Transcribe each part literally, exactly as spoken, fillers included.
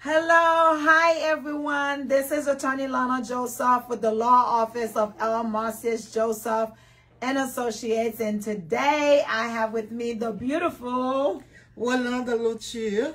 Hello, hi everyone. This is Attorney Lana Joseph with the Law Office of L. Marcius Joseph and Associates. And today I have with me the beautiful Rolanda Lotier.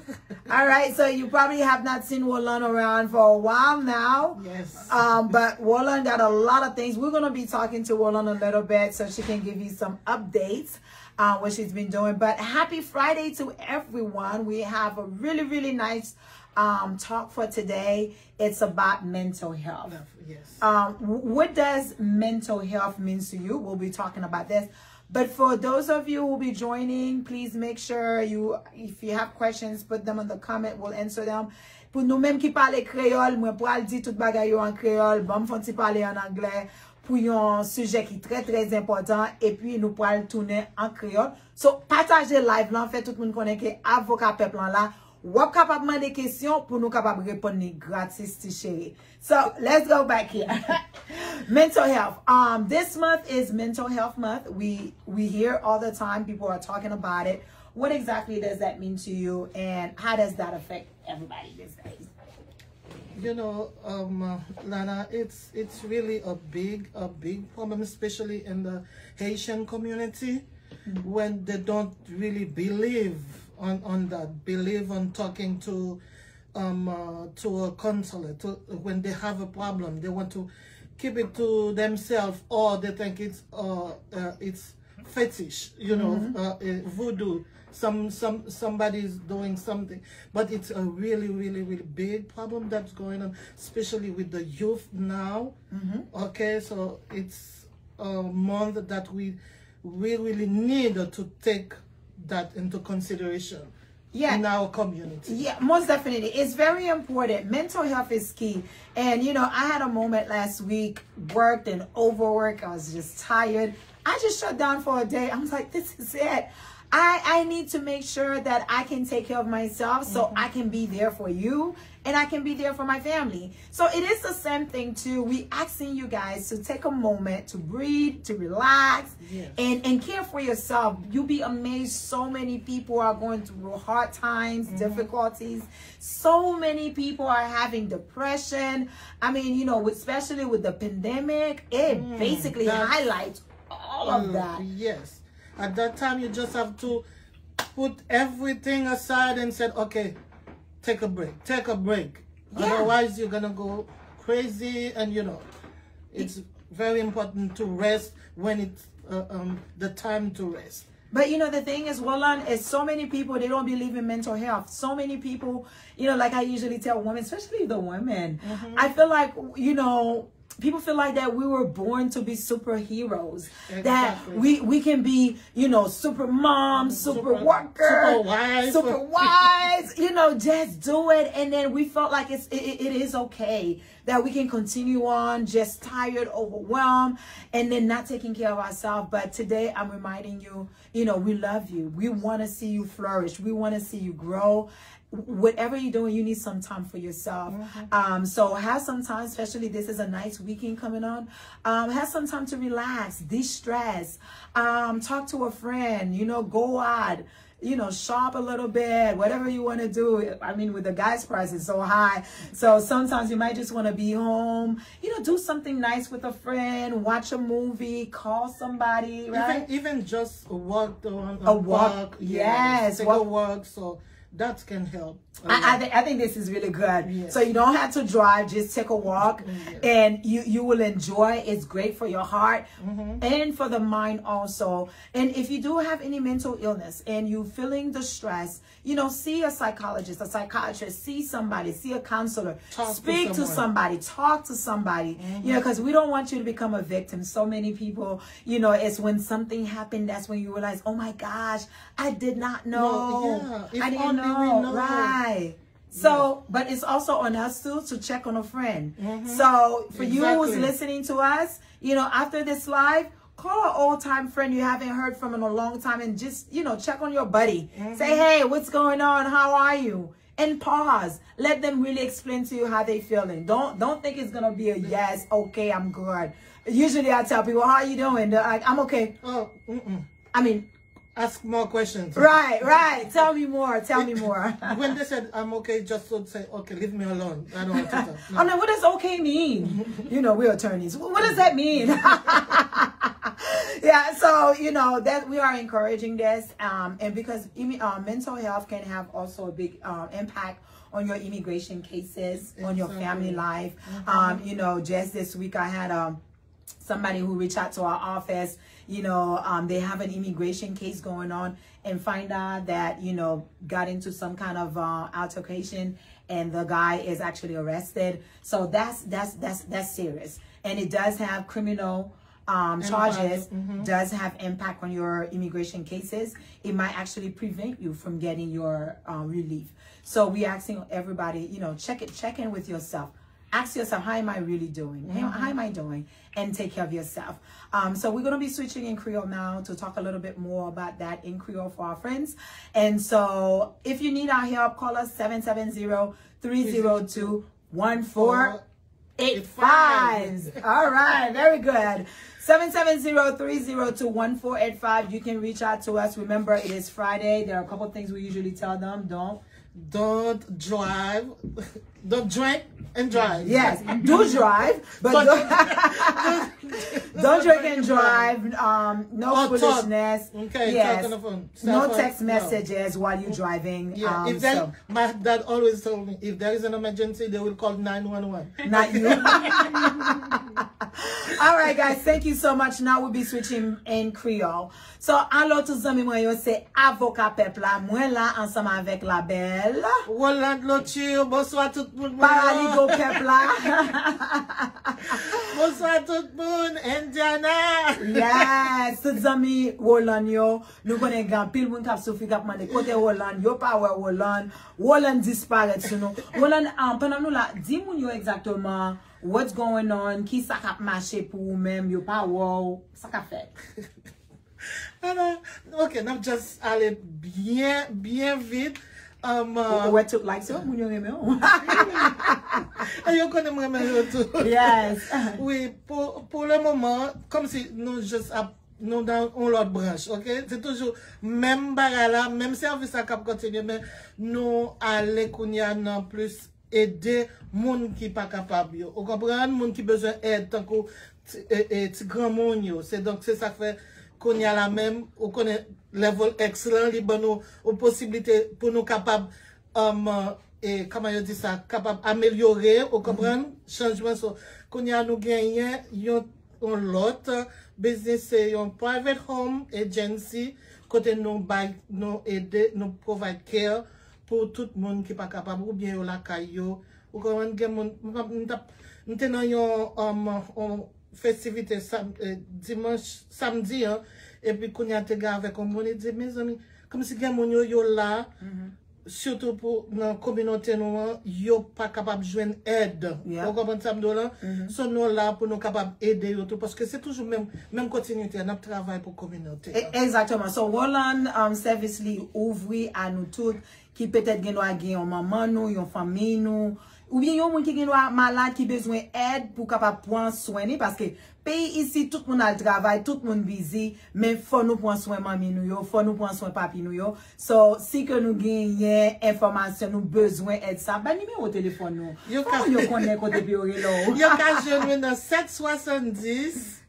All right, so you probably have not seen Roland around for a while now. Yes. Um, but Roland got a lot of things. We're going to be talking to Roland a little bit so she can give you some updates on what she's been doing. But happy Friday to everyone. We have a really, really nice um, talk for today. It's about mental health. Yes. Um, what does mental health mean to you? We'll be talking about this. But for those of you who will be joining, please make sure you, if you have questions, put them in the comment. We'll answer them. Pou nou menm ki pale kreyòl, mwen pral di tout bagay yo an kreyòl. Ban m fè yon ti pale an anglè pou yon sijè ki trè, trè enpòtan. Epi nou pral tounen an kreyòl. So, pataje live lan, fè tout moun konnen ke avoka pèp lan la. W ap kapab mande kesyon pou nou kapab reponn li gratis, ti cheri. So, let's go back here. Mental health. Um, this month is mental health month. We we hear all the time people are talking about it. What exactly does that mean to you, and how does that affect everybody these days? You know, um, uh, Lana, it's it's really a big a big problem, especially in the Haitian community, when they don't really believe on on that, believe on talking to um uh, to a counselor to, when they have a problem. They want to keep it to themselves, or they think it's uh, uh it's fetish, you know, uh, uh, voodoo. Some some somebody's doing something, but it's a really really really big problem that's going on, especially with the youth now. Okay, so it's a month that we we really need to take that into consideration Yeah. In our community. Yeah, most definitely. It's very important. Mental health is key. And you know, I had a moment last week, worked and overworked. I was just tired. I just shut down for a day. I was like, this is it. I, I need to make sure that I can take care of myself so I can be there for you and I can be there for my family. So it is the same thing too. We asking you guys to take a moment to breathe, to relax, Yes. and, and care for yourself. You'll be amazed so many people are going through hard times, difficulties. So many people are having depression. I mean, you know, with, especially with the pandemic, it basically that's- highlights all of that. Yes. At that time, you just have to put everything aside and said, okay, take a break, take a break. Yeah. Otherwise, you're gonna go crazy, and you know, it's very important to rest when it's uh, um, the time to rest. But you know, the thing is, Roland, is so many people, they don't believe in mental health. So many people, you know, like I usually tell women, especially the women, I feel like, you know, people feel like that we were born to be superheroes. That Exactly. we, we can be, you know, super mom, super, Super- worker, super wife. Super wise, you know, just do it. And then we felt like it's, it, it- it is okay that we can continue on just tired, overwhelmed, and then not taking care of ourselves. But today I'm reminding you, you know, we love you. We want to see you flourish. We want to see you grow. Whatever you're doing, you need some time for yourself. Um, so have some time, especially this is a nice weekend coming on. Um, have some time to relax, de-stress, um, talk to a friend, you know, go out, you know, shop a little bit, whatever you want to do. I mean, with the gas prices so high. So sometimes you might just want to be home, you know, do something nice with a friend, watch a movie, call somebody, right? Even even just a walk down A walk, yes, take walk- a walk, so that can help. I, I, th- I think this is really good. Yes. So you don't have to drive, just take a walk Yes. and you, you will enjoy. It's great for your heart and for the mind also. And if you do have any mental illness and you feeling the stress, you know, see a psychologist, a psychiatrist, see somebody, see a counselor, Talk to speak to someone. Somebody, talk to somebody, you know, because we don't want you to become a victim. So many people, you know, it's when something happened, that's when you realize, oh my gosh, I did not know. No, yeah, if I didn't only know. We know. Right. So, but it's also on us too to check on a friend. So, for you who's Exactly. Listening to us, you know, after this live, call an old time friend you haven't heard from in a long time and just, you know, check on your buddy. Say, hey, what's going on? How are you? And pause. Let them really explain to you how they feeling. Don't don't think it's gonna be a yes, okay, I'm good. Usually I tell people, how are you doing? They're like, I'm okay. Oh, mm-mm. I mean, Ask more questions. Right, right. Tell me more. Tell me more. When they said I'm okay, just don't say okay. Leave me alone. I don't want to talk. No. I'm like, what does okay mean? You know, we're attorneys. What does that mean? Yeah, so you know that we are encouraging this, um, and because uh, mental health can have also a big um, impact on your immigration cases, on your family life. Mm-hmm. Um, you know, just this week I had um somebody who reached out to our office. You know, um, they have an immigration case going on, and find out that you know got into some kind of uh, altercation, and the guy is actually arrested. So that's that's that's that's serious, and it does have criminal um, charges, mm-hmm. does have impact on your immigration cases. It might actually prevent you from getting your uh, relief. So we're asking everybody, you know, check it, check in with yourself. Ask yourself, how am I really doing? Mm-hmm. How, how am I doing? And take care of yourself. Um, so we're going to be switching in Creole now to talk a little bit more about that in Creole for our friends. And so if you need our help, call us seven seven zero, three zero two, one four eight five. All right, very good. Seven seven zero, three zero two, one four eight five. You can reach out to us. Remember, it is Friday. There are a couple of things we usually tell them. Don't don't drive. Don't drink and drive. Yes, do drive, but don't, don't drink and drive. Um, no foolishness. Okay, yes. No text messages while you're driving. Yeah, um, if that, so. My dad always told me, if there is an emergency, they will call nine one one. Not you. All right, guys, thank you so much. Now we'll be switching in Creole. So, alo tout zanmi mwen yo, se Avoka Pèp la. Mwen la ansanm avèk la bèl Rolande Loture. Bonswa tout moun. Paraligo Pèp la. Bonswa tout moun. Indiana. Yes, tout zanmi Rolande yo. Nou konnen gen anpil moun k ap soufri, k ap mande kote Rolande. Yo pa wè Rolande. Rolande disparèt sou nou. Rolande, um, pandan nou la, di moun yo egzakteman what's going on, ki sa k ap mache pou ou menm, yo pa wè w, sa k ap fèt. Ala, ok, n ap just ale byen, byen vit. Um, uh, ou wè tout likes yo, moun yo renmen w. E yo konnen m renmen yo tou. Yes. Wi, pou, pou le moman, kòmsi nou just ap, nou nan yon lòt branch, ok? Se toujou menm bagay la, menm sèvis la k ap kontinye, men nou ale kounye a nan plis ede moun ki pa kapab yo. Ou konprann? Moun ki bezwen èd, tankou ti, e, e, ti granmoun yo. Se donk, se sa k fè kounye a la menm, ou konnen level X lan, li ban nou yon posiblite pou nou kapab, um, e, kòman yo di sa, kapab amelyore, ou konprann? Chanjman. So, kounye a nou genyen yon, yon lòt biznis, se yon private home agency, kote nou bay, nou ede, nou provide care pou tout moun ki pa kapab oubyen yo lakay yo. Ou konprann, gen moun, m, m, m t ap, m te nan yon, um, yon festivite sam, eh, dimanch, samdi an, epi kounye a te gen avèk yon moun, li di, mezanmi, kòmsi gen moun yo, yo la, sitou pou nan kominote nou an, yo pa kapab jwenn èd. Ou konprann sa m di w lan? So, nou la pou nou kapab ede yo tou, paske se toujou menm, menm kontinite a, n ap travay pou kominote a. Egzakteman. So, Rolande, um, sèvis li ouvri a nou tout, ki petèt gen dwa gen yon manman nou, yon fanmi nou, oubyen yon moun ki gen dwa malad, ki bezwen èd pou kapab pran swen li, paske peyi isi, tout moun al travay, tout moun bizi, men fò nou pran swen manmi nou yo, fò nou pran swen papi nou yo. So, si ke nou genyen enfòmasyon, nou bezwen èd sa, bay nimewo telefòn nou. Fò moun yo konnen kote pou yo rele w. Yo ka jwenn mwen nan sèt swasanndis,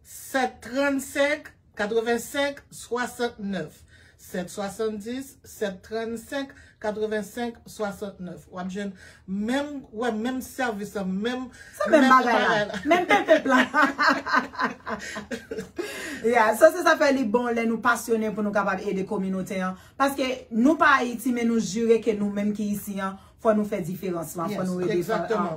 sèt trannsenk, katrevensenk swasantnèf. Sèt swasanndis, sèt trannsenk, katrevensenk swasantnèf. W ap jwenn menm, wè, menm sèvis la, menm, se menm bagay la. Menm pèp la. Yeah, so se sa fè li bon lè nou pasyonnen pou nou kapab ede kominote an. Paske nou pa Ayiti, men nou jire ke nou menm ki isi an, fò nou fè diferans lan, fò nou ede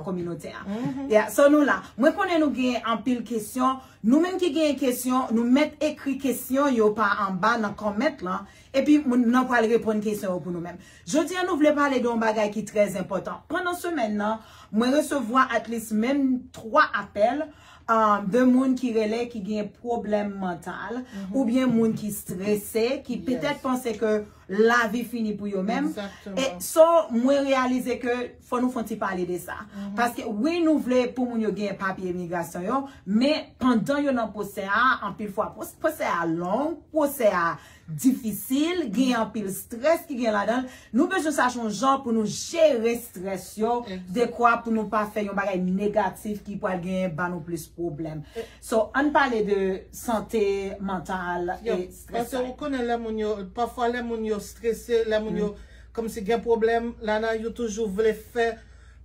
kominote a. Yeah, so nou la. Mwen konnen nou gen anpil kesyon. Nou menm ki gen kesyon, nou mèt ekri kesyon yo pa anba nan comment lan, epi moun nan pral reponn kesyon yo pou nou menm. Jodi a, nou vle pale de yon bagay ki trè enpòtan. Pandan semèn nan, mwen resevwa at least menm twa apèl, um, de moun ki rele ki gen pwoblèm mantal, oubyen moun ki strese, ki petèt panse ke lavi fini pou yo menm. E so, mwen reyalize ke fò nou fè yon ti pale de sa. Paske wi, nou vle pou moun yo gen papye imigrasyon yo, men pandan yo nan pwosè a, anpil fwa pwosè a long, pwosè a difisil, gen anpil strès ki gen ladan l. Nou bezwen chache yon jan pou nou jere strès yo, dekwa pou nou pa fè yon bagay negatif ki pral gen ba nou plis pwoblèm. So, ann pale de sante mantal e strès. Paske ou konnen lè moun yo, pafwa lè moun yo strese, lè moun yo kòmsi gen pwoblèm, Lana, yo toujou vle fè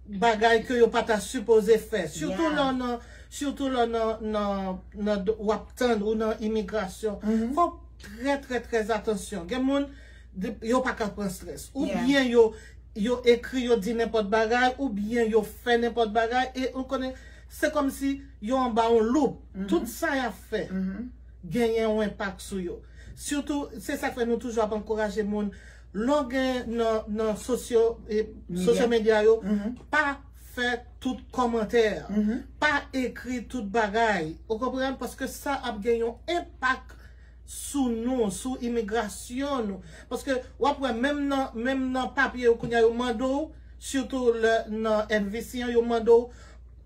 bagay ke yo pa ta sipoze fè. Sitou lè w nan, sitou lè w nan, nan, nan, w ap tann ou nan imigrasyon. Fò w trè, trè, trè atansyon. Gen moun, de- yo pa ka pran strès. Oubyen yo, yo ekri, yo di nenpòt bagay, oubyen yo fè nenpòt bagay, e ou konnen, se kòmsi yo anba yon loup. Tout sa y ap fè genyen yon enpak sou yo. Sitou, se sa k fè nou toujou ap ankouraje moun, lè w gen nan, nan sosyo, e, sosyo medya yo, pa fè tout kòmantè, pa ekri tout bagay. Ou konprann? Paske sa ap gen yon enpak sou nou, sou imigrasyon nou. Paske w ap wè, menm nan, menm nan papye yo kounye a, yo mande w, sitou lè nan N V C an, yo mande w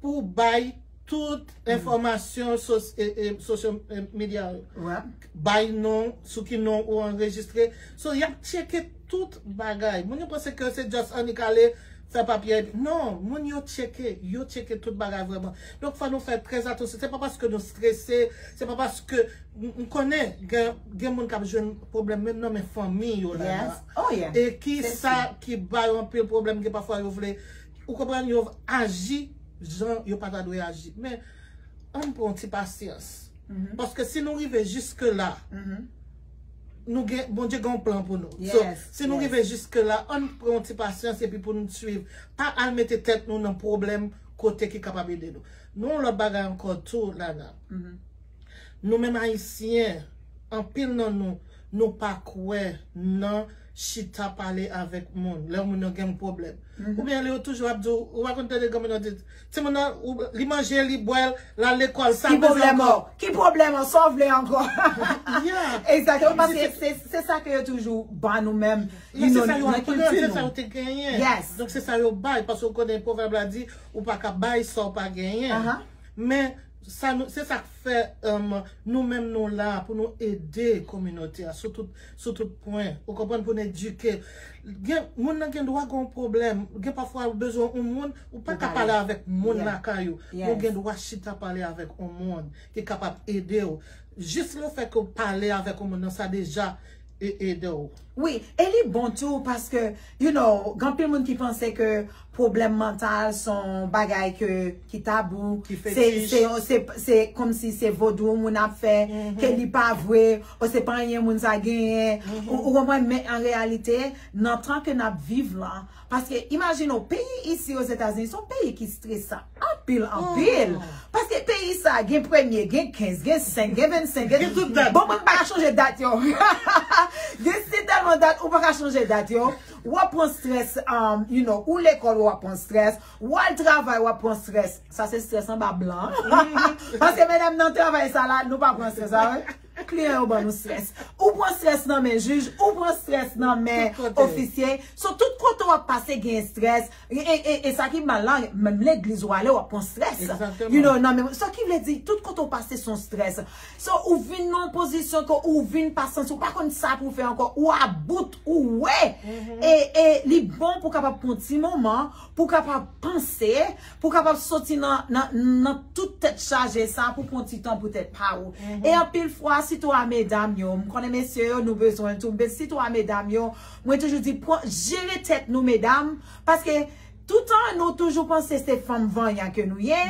pou w bay tout enfòmasyon sos- e, e, sosyo, e, medya yo. Bay non, sou ki non ou anrejistre. So, y ap tcheke tout bagay. Moun yo panse ke se just annik ale fè papye. Non, moun yo tcheke, yo tcheke tout bagay vrèman. Donk, fò nou fè trè atansyon. Se pa paske nou strese, se pa paske, m, m konnen gen, gen moun k ap jwenn pwoblèm menm nan men fanmi yo la. E ki sa ki ba yo anpil pwoblèm, gen pafwa yo vle, ou konprann, yo aji jan yo pa ta dwe aji. Men, ann pran yon ti pasyans. Paske si nou rive jiske la, nou gen, Bondye gen yon plan pou nou. So, si nou rive jiske la, ann pran yon ti pasyans epi pou nou swiv. Pa al mete tèt nou nan pwoblèm kote ki kapab ede nou. Nou, yon lòt bagay ankò tou, Lana. Nou menm Ayisyen, anpil nan nou, nou pa kwè nan chita pale avèk moun, lè moun nan gen yon pwoblèm. Oubyen yo toujou ap di w, ou pa konn tande granmoun nan di, timoun nan, ou- li manje, li bwè, l al lekòl, sa l bezwen ankò. Ki pwoblèm an? Sa w vle ankò? Egzakteman, paske se, se sa ke yo toujou ba nou menm, you know, nan kilti nou. Se sa yo aprann, se sa yo te genyen. Donk se sa yo bay, paske w konnen pwovèb la di, ou pa ka bay sa w pa genyen. Men, sa nou, se sa k fè, um, nou menm nou la pou nou ede kominote a sou tout, sou tout pwen. Ou konprann, pou n edike. Gen, moun nan gen dwa gen yon pwoblèm. Gen pafwa ou bezwen yon moun, ou pa ka pale avèk moun lakay ou. Men w gen dwa chita pale avèk yon moun ki kapab ede w. Jis lefèt ke w pale avèk yon moun nan, sa deja e- ede w. Wi, e li bon tou paske, you know, gen anpil moun ki panse ke pwoblèm mantal se yon bagay ke, ki tabou. Ki fetich. Se, se, se, se kòmsi se vodou moun ap fè, ke li pa vre, o se pa anyen moun sa genyen. Ou, ou konprann, men an reyalite, nan tan ke n ap viv la, paske imajine w, peyi isi Ozetazini, se yon peyi ki stresan. Anpil, anpil. Paske peyi sa gen premye, gen kenz, gen senk, gen vennsenk, gen tout dat. Bon, mwen m pa ka chanje dat yo. Gen si tèlman dat, ou pa ka chanje dat yo. W ap pran strès, um, you know, ou lekòl, w ap pran strès. W al travay, w ap pran strès. Sa se strès anba blan. Paske medam nan travay sa la, nou pa pran strès, sa vre. Kliyan yo ban nou strès. Ou pran strès nan men jij, ou pran strès nan men ofisye. So, tout kote w ap pase gen strès. E, e, e, e sa ki mal la, menm legliz ou ale, w ap pran strès. You know, nan men, sa ki vle di, tout kote w pase se yon strès. So, ou vin nan yon pozisyon ke ou vin pa santi, ou pa konn sa pou w fè ankò, ou about, ou wè. E, e li bon pou w kapab pran ti moman, pou w kapab panse, pou w kapab soti nan, nan, nan tout tèt chaje sa, pou pran ti tan pou tèt pa ou. E anpil fwa, sitou a medam yo, m konnen mesye yo, nou bezwen l tou, men sitou a medam yo, mwen toujou di, pran, jere tèt nou, medam, paske toutan nou toujou panse se fanm vanyan ke nou ye,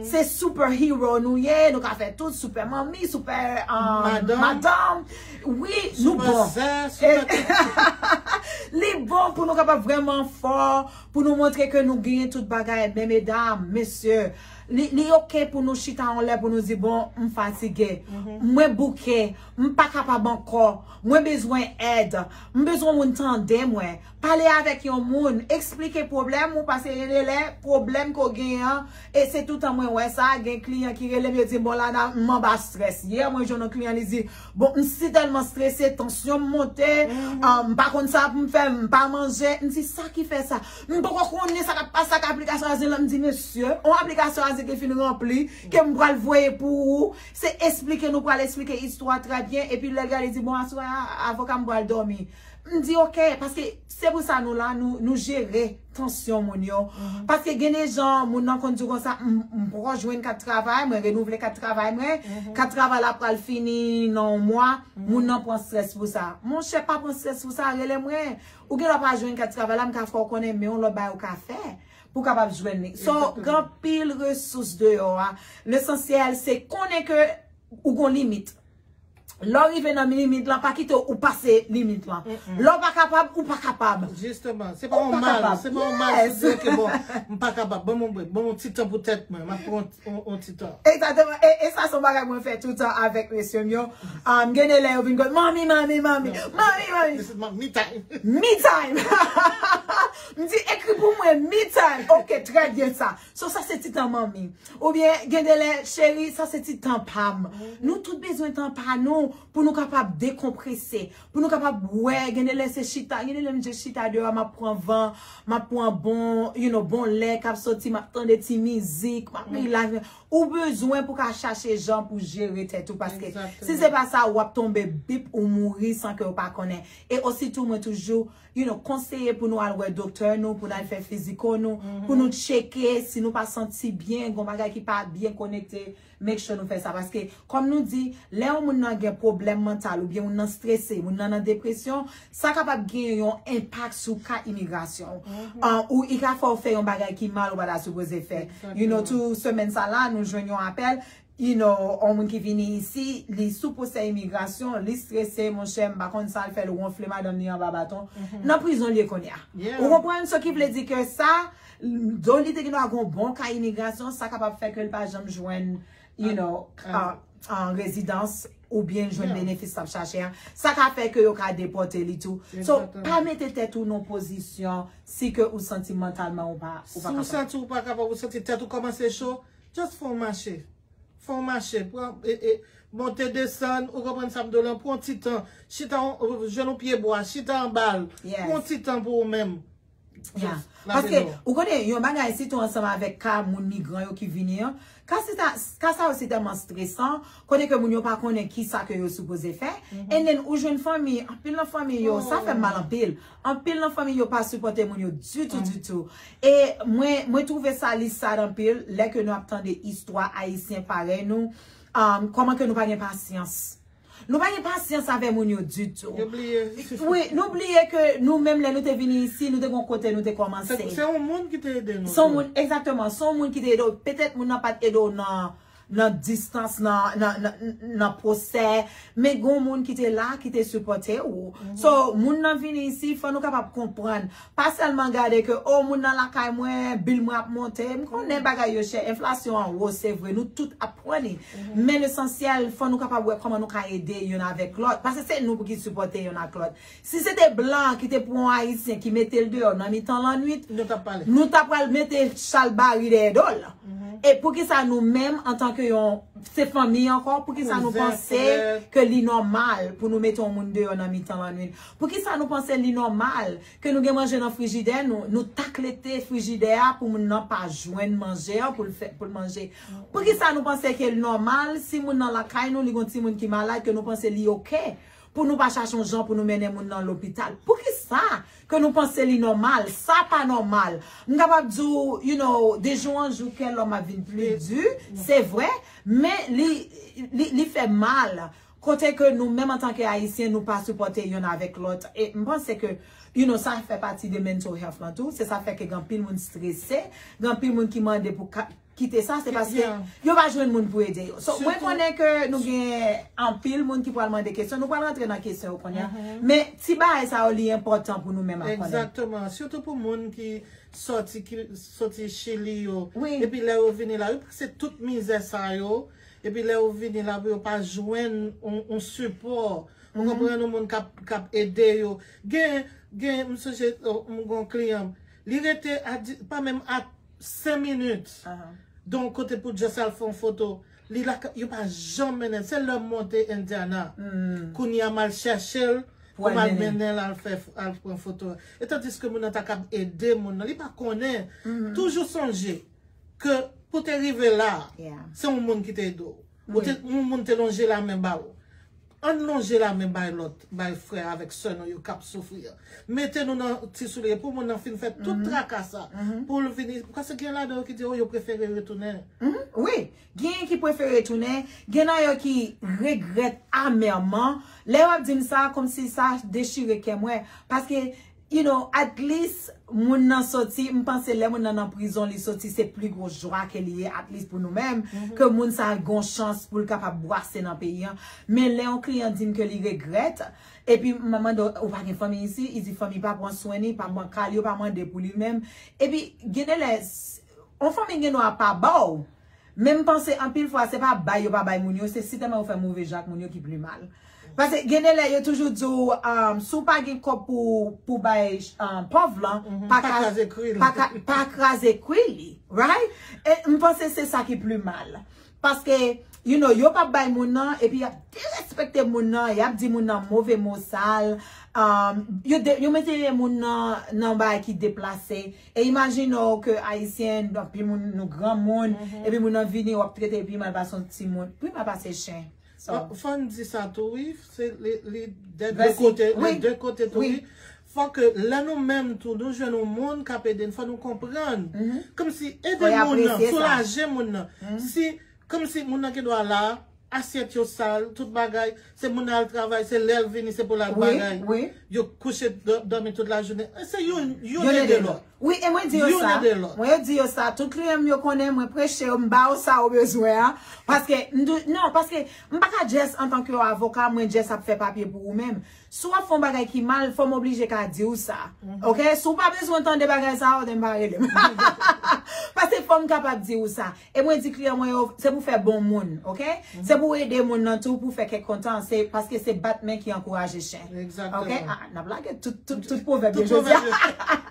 se superhero nou ye, nou ka fè tout, super manmi, super, um, madanm. Wi, nou bon. Li bon pou nou kapab vrèman fò, pou nou montre ke nou genyen tout bagay. Men medam, mesye, li, li oke pou nou chita yon lè pou nou di, bon, m fatige, mwen bouke, m pa kapab ankò, mwen bezwen èd, m bezwen moun tande mwen. Pale avèk yon moun, eksplike pwoblèm ou, paske gen de lè, pwoblèm ke w genyen an, e se toutan mwen wè sa, gen kliyan ki rele m, yo di m, bon, Lana, m anba strès. Yè, mwen jwenn yon kliyan, li di, bon, m si tèlman strese, tansyon m monte, ah, m pa konn sa pou m fè, m pa manje. M di, sa ki fè sa? M poko konnen sa k ap pase ak aplikasyon azil lan. M di, mesye, yon aplikasyon ki fin ranpli, ke m pral voye pou ou. Se eksplike, nou pral eksplike istwa trè byen. Epi lè l gade, li di, bon, aswè a, avoka m pral dòmi. M di, ok, paske se pou sa nou la, nou, nou jere tansyon moun yo. Paske gen de jan, moun nan konn di w konsa, m, m poko jwenn kat travay, mwen renouvle kat travay mwen. Kat travay la pral fini nan yon mwa, moun nan pran strès pou sa. Monchè, pa pran strès pou sa, rele mwen. Ou gen dwa pa jwenn kat travay la, m ka fè w konnen, men yon lòt bagay ou ka fè pou w kapab jwenn li. So, gen anpil resous deyò a. Lesansyèl, se konnen ke ou gon limit. Lè w rive nan limit lan, pa kite ou pase limit lan. Lè w pa kapab, ou pa kapab. Jisteman, se pa yon mal, se pa yon mal si w di, ok, bon, m pa kapab, ban m yon brek, ban m yon ti tan pou tèt mwen, m ap pran yon, yon ti tan. Egzakteman. E, e sa se yon bagay mwen fè toutan avèk mesye m yo. Um, gen de lè yo vin konn, manmi, manmi, manmi, manmi, manmi. This is my me time. Me time. M di, ekri pou mwen, me time. Ok, trè byen sa. So, sa se ti tan manmi. Oubyen, gen de lè, cheri, sa se ti tan pa m. Nou tout bezwen tan pa nou pou nou kapab dekonprese, pou nou kapab wè, gen de lè se chita, gen de lè m just chita deyò, m ap pran van, m ap pran bon, you know, bon lè k ap soti, m ap tande ti mizik, m ap relax. Ou bezwen pou ka chache jan pou jere tèt ou, paske si se pa sa, w ap tonbe bip, ou mouri san ke w pa konnen. E ositou, mwen toujou, you know, konseye pou nou al wè doktè nou, pou n al fè fiziko nou, pou nou tcheke si nou pa santi byen, gon bagay ki pa byen konekte, make sure nou fè sa. Paske, kòm nou di, lè yon moun nan gen pwoblèm mantal oubyen moun nan strese, moun nan nan depresyon, sa kapab gen yon enpak sou ka imigrasyon. Ou i ka fè w fè yon bagay ki mal ou pa ta sipoze fè. You know, tou semèn sa la, nou jwenn yon apèl, you know, yon moun ki vini isi, li sou pwosè imigrasyon, li strese, monchè, m pa konn sa l fè, l wonfle madanm li anba baton. Nan prizon l ye kounye a. Ou konprann? So ki vle di ke sa, do li te gen dwa gon bon ka imigrasyon, sa kapab fè ke l pa janm jwenn, you know, an rezidans oubyen l jwenn benefis l ap chache a. Sa ka fè ke yo ka depòte li tou. So, pa mete tèt ou nan pozisyon si ke ou santi mantalman ou pa, ou pa kapab. Si w santi ou pa kapab, ou santi tèt ou kòmanse cho, just fè w mache. Fè w mache, pran, e, e, monte, desann, ou konprann sa m di w lan, pran ti tan. Chita, jwenn yon pye bwa, chita anba l. Pran ti tan pou ou menm. Paske, ou konnen, yon bagay, sitou ansanm avèk ka moun migran yo ki vini an, ka sa yo si tèlman stresan, kote ke moun yo pa konnen ki sa ke yo sipoze fè. And then, ou jwenn fanmi, anpil nan fanmi yo, sa fè m mal anpil. Anpil nan fanmi yo pa sipòte moun yo ditou, ditou. E mwen, mwen twouve sa li sad anpil lè ke nou ap tande istwa ayisyen parèy nou, kòman ke nou pa gen pasyans. Nou pa gen pasyans avè moun yo ditou. Wi, nou bliye ke nou menm lè nou te vini isi, nou te gon kote nou te kòmanse. Se yon moun ki te ede nou. Se yon moun, egzakteman, se yon moun ki te ede w. Petèt moun nan pa t ede w nan nan distans, nan, nan, nan, nan pwosè, men gon moun ki te la, ki te sipòte ou. So, moun nan vini isi, fò nou kapab konprann. Pa sèlman gade ke, o, moun nan lakay mwen, bil mwen ap monte. M konnen bagay yo chè, enflasyon an wo, se vre, nou tout ap pran li. Men lesansyèl, fò nou kapab wè kòman nou ka ede youn avèk lòt. Paske se nou pou ki sipòte youn ak lòt. Si se te blan ki te pran yon ayisyen ki mete l deyò nan mitan lannwit, nou t ap pral mete chalbari dèyè do l. E poukisa nou menm, antanke yon, se fanmi ankò, poukisa nou panse ke li nòmal pou nou mete yon moun deyò nan mitan lannwit? Poukisa nou panse li nòmal ke nou gen manje nan frijidè nou, nou taklete frijidè a pou moun nan pa jwenn manje an pou l fè, pou l manje? Poukisa nou panse ke l nòmal si moun nan lakay nou, li gon timoun ki malad, ke nou panse li oke? Pou nou pa chache yon jan pou nou mennen moun nan lopital. Poukisa ke nou panse li nòmal? Sa pa nòmal. M kapab di w, you know, de jou an jou, kè lòm ap vin pli di, se vre, men li, li, li fè mal. Kote ke nou menm antanke Ayisyen, nou pa sipòte yonn avèk lòt. E m panse ke, you know, sa fè pati de mental health lan tou. Se sa fè ke gen anpil moun strese, gen anpil moun ki mande pou ka, kite sa, se paske yo pa jwenn moun pou ede yo. So, mwen konnen ke nou gen anpil moun ki pral mande kesyon. Nou pral rantre nan kesyon yo kounye a. Men ti bagay sa yo, li enpòtan pou nou menm ap konnen. Egzakteman. Sitou pou moun ki sòti, ki sòti Chili yo. Epi lè yo vini la, yo pase tout mizè sa yo. Epi lè yo vini la, pou yo pa jwenn yon, yon sipò. Ou konprann, yon moun k ap, k ap ede yo. Gen, gen, m sonje, m gon kliyan. Li rete a, pa menm a senk minit. Donk, kote pou just al fè yon foto. Li la, yo pa janm mennen l. Se lè m monte Indiana. Kounye a m al chèche l pou m al mennen l al fè, al pran foto. E tandiske moun nan ta kab ede moun nan. Li pa konnen. Toujou sonje ke Pou te rive la, yeah, se yon moun ki te ede w. Ou te, yon moun te lonje lamen ba ou. Ann lonje lamen bay lòt, bay frè avèk sè nou yo k ap soufri an. Mete nou nan ti soulye pou moun nan fin fè tout traka sa. Pou l vini, paske gen ladan yo ki di, oh, yo prefere retounen. Wi, gen ki prefere retounen, gen nan yo ki regrèt amèman. Lè yo ap di m sa, kòmsi sa dechire kè mwen. Paske you know, at least, moun nan soti, m panse lè moun nan nan prizon, li soti, se pli gwo jwa ke li ye, at least pou nou menm, ke moun sa gon chans pou l kapab bwase nan peyi an. Men lè yon kliyan di m ke li regrèt, epi m mande, ou pa gen fanmi isi? Li di fanmi pa pran swen li, pa pran ka l, yo pa mande pou li menm. Epi gen de lè, yon fanmi gen dwa pa ba w, men m panse anpil fwa se pa bay yo pa bay moun yo, se sitèlman yo fè move jan ak moun yo ki pi mal. Paske gen de lè yo toujou di w, um, si w pa gen kòb pou, pou bay, um, pòv lan, pa kraze kwi li. Pa kraze kwi li, right? E m panse se sa ki pi mal. Paske, you know, yo p ap bay moun nan, epi y ap derespekte moun nan, y ap di moun nan move mo sal, um, yo, de, yo mete moun nan nan bagay ki deplase. E imajine w ke Ayisyen, anpil moun, nou granmoun, epi moun nan vini, w ap trete l pi mal pase yon timoun, pi mal pase chen. So, fò n di sa tou, wi. Se li, li de de kote, de de kote tou, wi. Fò ke lè nou menm tou, nou jwenn yon moun k ap ede n, fò nou konprann. Kòmsi ede moun nan, soulaje moun nan. Si, kòmsi moun nan gen dwa la, asyèt yo sal, tout bagay, se moun nan al travay, se lè l vini, se pou l al bagay. Yo kouche, dòmi tout lajounen. Se youn, youn ede lòt. Wi, e mwen di yo sa. Mwen yo di yo sa. Tout kliyan m yo konnen, mwen preche yo, m ba yo sa yo bezwen an. Paske, m dou, non, paske m pa ka just antanke yon avoka, mwen just ap fè papye pou ou menm. Si w ap fè yon bagay ki mal, fò m oblije ka di w sa. Ok? Si w pa bezwen tande bagay sa yo, then pa rele m. Paske fò m kapab di w sa. E mwen di kliyan mwen yo, se pou fè bon moun, ok? Se pou ede moun nan tou, pou fè kèk kontan, se paske se bat men ki ankouraje chen. Ok? Ah, n ap lage tout, tout, tout pwovèb yo jodi a.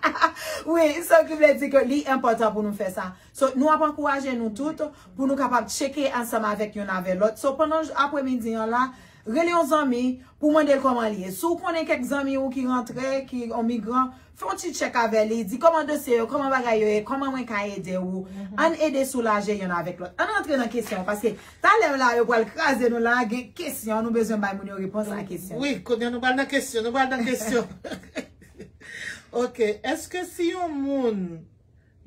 Wi, so ki vle di ke li enpòtan pou nou fè sa. So, nou ap ankouraje nou tout pou nou kapab tcheke ansanm avèk youn avè lòt. So, pandan apremidi an la, rele yon zanmi pou mande l kòman l ye. Si w konnen kèk zanmi w ki rantre, ki yon migran, fè yon ti tchèk avè li, di kòman dosye yo, kòman bagay yo ye, kòman mwen ka ede w. Ann ede soulaje yonn avèk lòt. Ann rantre nan kesyon, paske talè la, yo pral kraze nou la, gen kesyon, nou bezwen bay moun yo repons a kesyon. Wi, kounye a nou pral nan kesyon, nou pral nan kesyon. Ok, èske si yon moun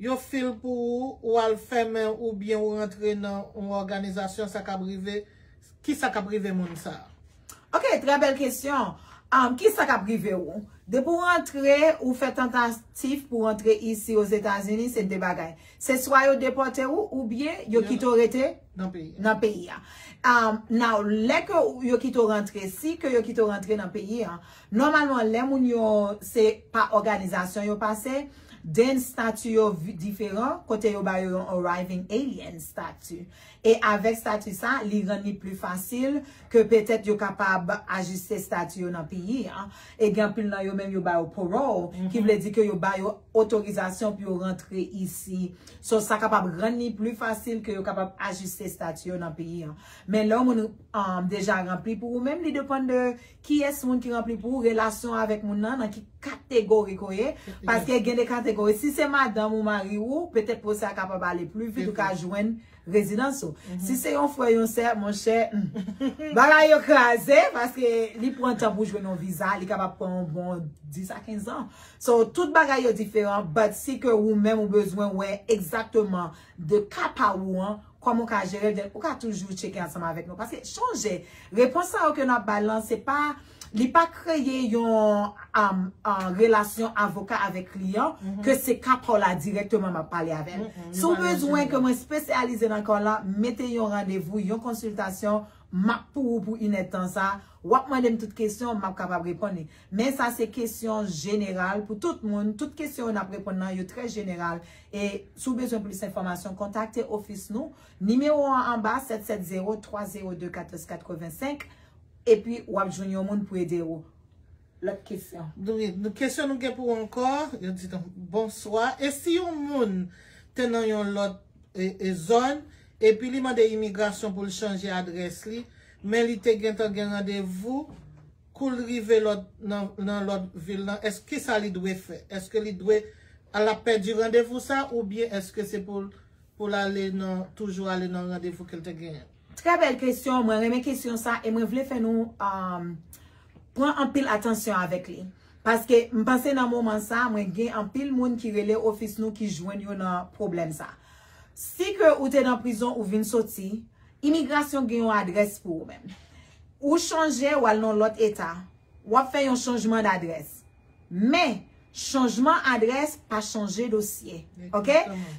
yo fil pou ou, ou al fèmen oubyen ou rantre nan yon òganizasyon, sa k ap rive, ki sa k ap rive moun sa a? Ok, trè bèl kesyon. Um, ki sa k ap rive ou? Depi w rantre, ou fè tantativ pou rantre isi Ozetazini, se de bagay. Se swa yo depòte ou, oubyen yo kite w rete nan peyi a. Um, now, lè ke yo kite w rantre, si ke yo kite w rantre nan peyi a, nòmalman, lè moun yo se pa òganizasyon yo pase, then stati yo vi-, diferan, kote yo ba yo yon arriving alien stati. E avèk stati sa, li rann li pli fasil ke petèt yo kapab ajiste stati yo nan peyi a. E gen anpil nan yo menm yo ba yo parole, ki vle di ke yo ba yo otorizasyon pou yo rantre isi. So, sa kapab rann li pli fasil ke yo kapab ajiste stati yo nan peyi a. Men lè yon moun, um, deja ranpli pou ou menm, li depann de kiyès moun ki ranpli pou ou, relasyon avèk moun nan, nan ki kategori ke w ye. Paske gen de kategori. Si se madanm ou mari ou, petèt pwosè a kapab ale pli vit, ou ka jwenn rezidans ou. Si se yon frè, yon sè, monchè, hmm, bagay yo kraze, paske li pran tan pou jwenn yon viza, li kapab pran yon bon dis a kenz an. So, tout bagay yo diferan, but si ke ou menm ou bezwen wè egzakteman de ka pa ou an, kòman w ka jere l, then ou ka toujou tcheke ansanm avèk nou. Paske chonje, repons sa yo ke n ap bay lan, se pa, li pa kreye yon, um, uh, relasyon avoka avèk kliyan, ke se ka pa w la dirèkteman m ap pale avè l. Si w bezwen ke mwen espesyalize nan ka w la, mete yon randevou, yon konsiltasyon, m ap pou ou pou inèdtan sa, w ap mande m tout kesyon, m ap kapab reponn li. Men sa se kesyon jeneral pou tout moun, tout kesyon yo n ap reponn nan, yo trè jeneral. E si w bezwen plis enfòmasyon, kontakte ofis nou. Nimewo an anba, sèt sèt zewo, twa zewo de, katòz katrevensenk, epi w ap jwenn yon moun pou ede w. Lòt kesyon. Wi, kesyon nou gen pou ou ankò, yo di nou, bonswa. E si yon moun te nan yon lòt, e, e, zòn, epi li mande imigrasyon pou l chanje adrès li, men li te gentan gen randevou, kou l rive lòt, nan, nan lòt vil lan, èske, kisa li dwe fè? Èske li dwe, l ap pèdi randevou sa, oubyen èske se pou l pou l ale nan, toujou ale nan randevou ke l te genyen? Trè bèl kesyon. Mwen renmen kesyon sa e mwen vle fè nou um, pran anpil atansyon avèk li. Paske m panse nan moman sa, mwen gen anpil moun ki rele ofis nou ki jwenn yo nan pwoblèm sa. Si ke ou te nan prizon ou vin soti, imigrasyon gen yon adrès pou ou menm. Ou chanje, w al nan lòt eta, w ap fè yon chanjman dadrès. Men, chanjman adrès pa chanje dosye. Ok?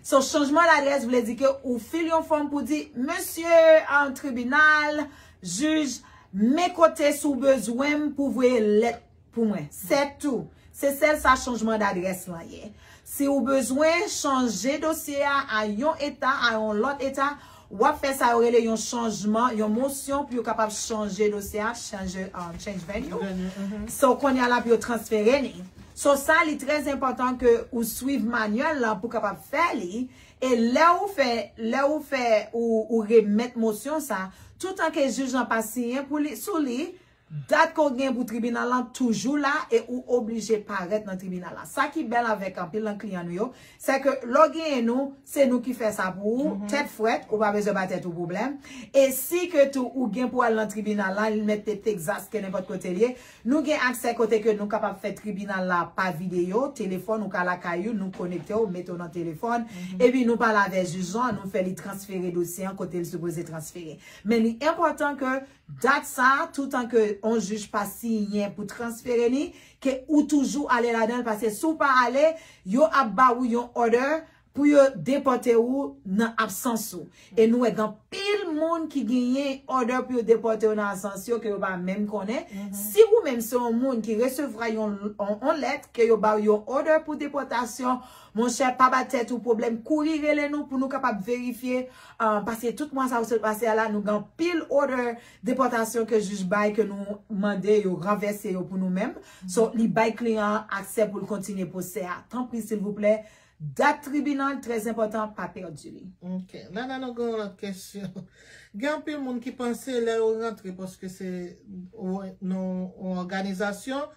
So, chanjman dadrès vle di ke ou fil yon fòm pou di, mesye an tribinal, jij, men kote si w bezwen m pou voye lèt pou mwen. Se tou. Se sèl sa chanjman dadrès lan ye. Si ou bezwen chanje dosye a a yon eta, a yon lòt eta, w ap fè sa yo rele yon chanjman, yon mosyon pou yo kapab chanje dosye a, chanje, um, change venue. So, kounye a la pou yo transfere ni. So, sa li trè enpòtan ke ou swiv manyèl la pou kapab fè li. E lè ou fè, lè ou fè, ou, ou remèt mosyon sa, toutan ke jij lan pa siyen pou li, sou li, dat ke w gen pou tribinal lan toujou la e ou oblije parèt nan tribinal la. Sa ki bèl avèk anpil nan kliyan nou yo, se ke lè w genyen nou, se nou ki fè sa pou ou, tèt frèt, ou pa bezwen ba tèt ou pwoblèm. E si ke tou ou gen pou al nan tribinal la, li mete Texas ke nenpòt kote l ye, nou gen aksè kote ke nou kapab fè tribinal la pa videyo, telefòn ou ka lakay ou, nou konekte w, mete w nan telefòn, epi nou pale avè jij lan, nou fè li transfere dosye an kote l sipoze transfere. Men li enpòtan ke dat sa, toutan ke yon jij pa siyen pou transfere ni, ke ou toujou ale ladan l, paske si w pa ale, yo ap ba ou yon order pou yo depòte ou nan absans ou. E nou wè gen anpil moun ki genyen order pou yo depòte yo nan absans yo ke yo pa menm konnen. Si ou menm se yon moun ki resevwa yon, yon, yon lèt ke yo ba w yon order pou depòtasyon, monchè, pa ba tèt ou pwoblèm, kouri rele nou pou nou kapab verifye, uh, paske tout mwa sa yo sot pase a la, nou gen anpil order depòtasyon ke jij bay ke nou mande yo ranvèse yo pou nou menm. So, li bay kliyan an aksè pou l kontinye pwosè a. Tanpri, silvouplè, dat tribinal, trè enpòtan, pa pèdi li. Ok. Nana, nou gen yon lòt kesyon. Gen anpil moun ki panse lè yo rantre, paske se yon, yon òganizasyon,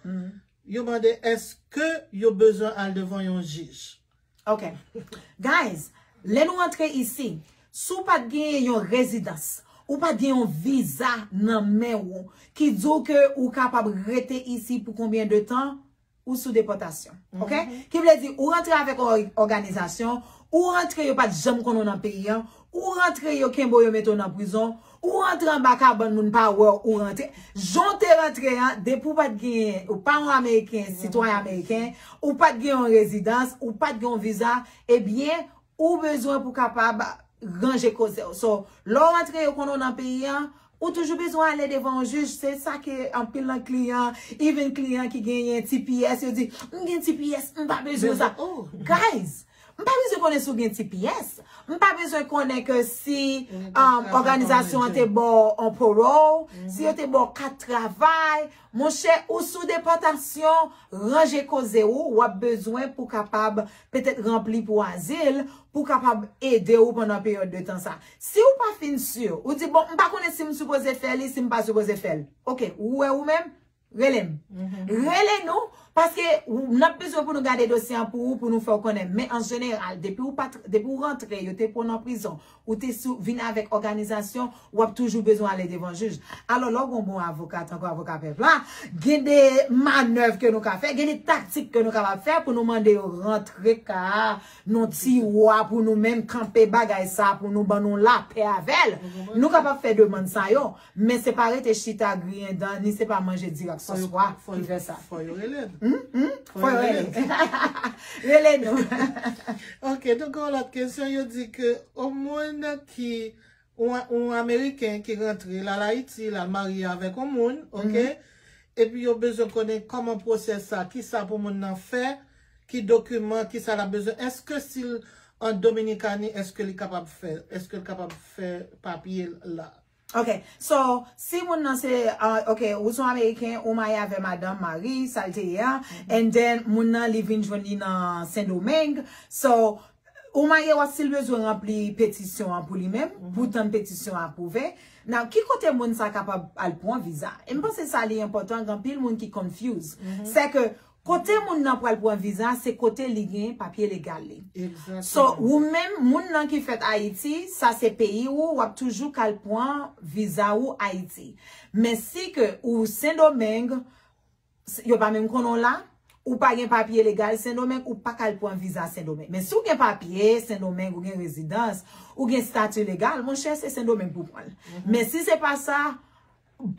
yo mande èske yo bezwen al devan yon jij. Ok. Guys, lè nou antre isi, si w pa t genyen yon rezidans, ou pa t gen yon viza nan men ou ki di w ke ou kapab rete isi pou konbyen de tan, ou sou depòtasyon. Ok? Ki vle di, ou rantre avèk yon òganizasyon, ou rantre yo pa t janm konn ou nan peyi an, ou rantre yo kenbe w yo mete w nan prizon, ou rantre anba kabann moun pa wè w, ou rantre. Jan w te rantre an, depi w pa t gen, ou pa yon ameriken, sitwayen ameriken, ou pa t gen yon rezidans, ou pa t gen yon viza, ebyen, ou bezwen pou kapab ranje koze w. So, lè w rantre yo konn ou nan peyi an, ou toujou bezwen ale devan yon jij. Se sa ke anpil nan kliyan, even kliyan ki genyen T P S, yo di, m gen T P S, m pa bezwen sa. Guys, m pa bezwen konnen si w gen T P S. M pa bezwen konnen ke si òganizasyon an te ba w on parole, si yo te ba w kat travay. Monchè, ou sou depòtasyon, ranje koze ou, w ap bezwen pou kapab petèt ranpli pou azil, pou kapab ede ou pandan peryòd de tan sa. Si w pa fin si, ou di, bon, m pa konnen si m sipoze fè li, si m pa sipoze fè l. Ok, ou wè ou menm, rele m. Rele nou, paske n ap bezwen pou nou gade dosye an pou ou, pou nou fè w konnen. Men an jeneral, depi w pa, depi w rantre, yo te pran w nan prizon, ou te sou, vin avèk òganizasyon, w ap toujou bezwen ale devan jij. Alò, lè w gen yon bon avoka, tankou avoka pèp la, gen de manèv ke nou ka fè, gen de taktik ke nou kapab fè pou nou mande yo rantre ka a, nan tiwa pou nou menm kanpe bagay sa, pou nou ban nou lapè avè l. Nou kapab fè demann sa yo, men se pa rete chita griyen dan, ni se pa manje dirak sòs pwa ki fè sa. Fò yo rele n. Fò yo rele n. Rele nou. Ok, donk yon lòt kesyon, yo di ke yon moun ki, yon, yon Ameriken ki rantre, l al Ayiti, l al marye avèk yon moun, ok? Epi yo bezwen konnen kòman pwosè sa, kisa pou moun nan fè, ki dokiman, kisa l ap bezwen. Èske si l an Dominikani, èske li kapab fè, èske l kapab fè papye l la? Ok, so, si moun nan se, uh, ok, ou se yon Ameriken, ou marye avè madanm, mari, sa l te ye a, and then moun nan li vin jwenn li nan Sendomeng, so, ou marye w ap still bezwen ranpli petisyon an pou li menm, pou tann petisyon an apwouve. Now, ki kote moun sa kapab al pran viza? E m panse sa li enpòtan, gen anpil moun ki confuse. Se ke Kote moun nan pral pran viza, se kote li gen papye legal li. So, ou menm, moun nan ki fèt Ayiti, sa se peyi ou, w ap toujou ka al pran viza ou Ayiti. Men si ke ou Sendomeng, s- yo pa menm konnen w la, ou pa gen papye legal Sendomeng, ou pa ka al pran viza Sendomeng. Men si w gen papye Sendomeng, ou gen rezidans, ou gen stati legal, monchè, se Sendomeng pou pran l. Men si se pa sa,